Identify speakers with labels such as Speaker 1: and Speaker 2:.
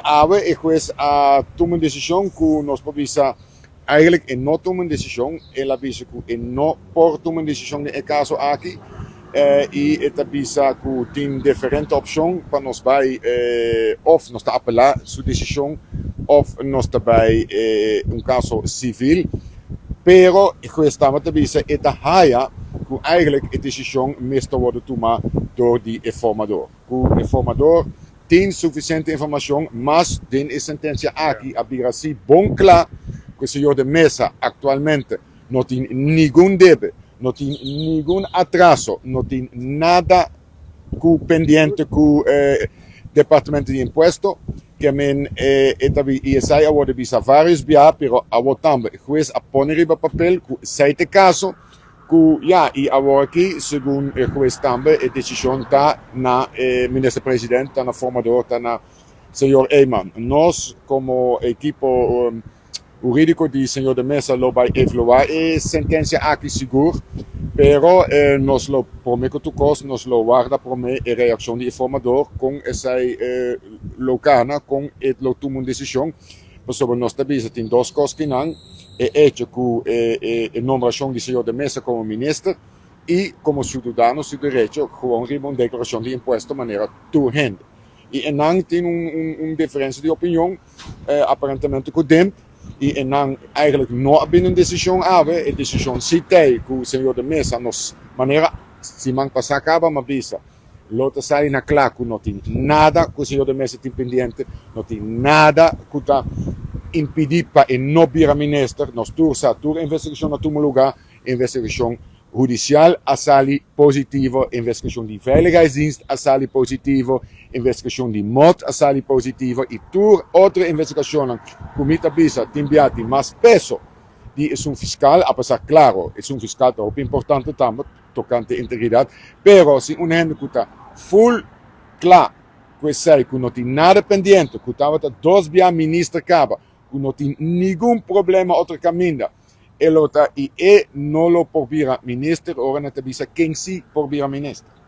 Speaker 1: Awe e hues a tuma un desishon ku nos por bisa eigenlijk e no tuma un desishon, el a bisa ku e no por tuma un desishon den e kaso aki i e ta bisa ku tin diferente opshon pa nos bai òf nos ta apelá su desishon òf nos ta bai un kaso sivil. Pero e hues tabata bisa e ta haya ku eigenlijk e desishon mester wòrdu tuma dor di e formador. Ku e formador tin sufisiente informashon, mas den e sentensia aki a bira si bon kla ku e señor de Meza aktualmente no tin ningun debe, no tin ningun atraso, no tin nada ku pendiente ku e Departamento di Impuesto. Ke men e ta bi i esei a wòrdu bisa vários bia, pero awor tambe e hues a pone riba papel ku esei ta e kaso. Ku ya, i awor aki, segun e hues tambe, e desishon ta na e minister president, ta na formador, ta na señor Eman. Nos komo ekipo huridiko di señor de Meza lo bai evaluá e sentensia aki sigur, pero nos lo promé ku tur kos nos lo warda promé e reakshon di e formador kon esei lo kana, kon e lo tuma un desishon. Pasobra nos ta bisa tin dos kos kinan, e echo ku e nombrashon di señor de Meza komo minister i komo siudadano su derecho gewoon riba un deklarashon di impuesto manera tur hende. I enan tin un diferensia di opinion aparentemente ku DIMP i enan eigenlijk no a bini un desishon awe. E desishon si t'ei ku señor de Meza nos manera siman pasá kaba m'a bisa. Lo ta sali na kla ku no tin nada ku señor de Meza tin pendiente, no tin nada ku ta impidí pa e no bira minister. Nos tur sa tur investigashon a tuma lugá, investigashon hudisial a sali positivo, investigashon di Veiligheidsdienst a sali positivo, investigashon di mot a sali positivo i tur otro investigashonnan ku mi ta bisa tin bia tin mas peso di esun fiskal, apesar klaro esun fiskal ta hopi importante tambe. tokante integridat, pero si un hende ku ta ful kla ku esei, ku no tin nada pendiente, ku tabata dos bia minister kaba, ku no tin ningun problema otro kaminda, e lo ta i e no lo por bira minister, ora nan ta bisa ken si por bira minister.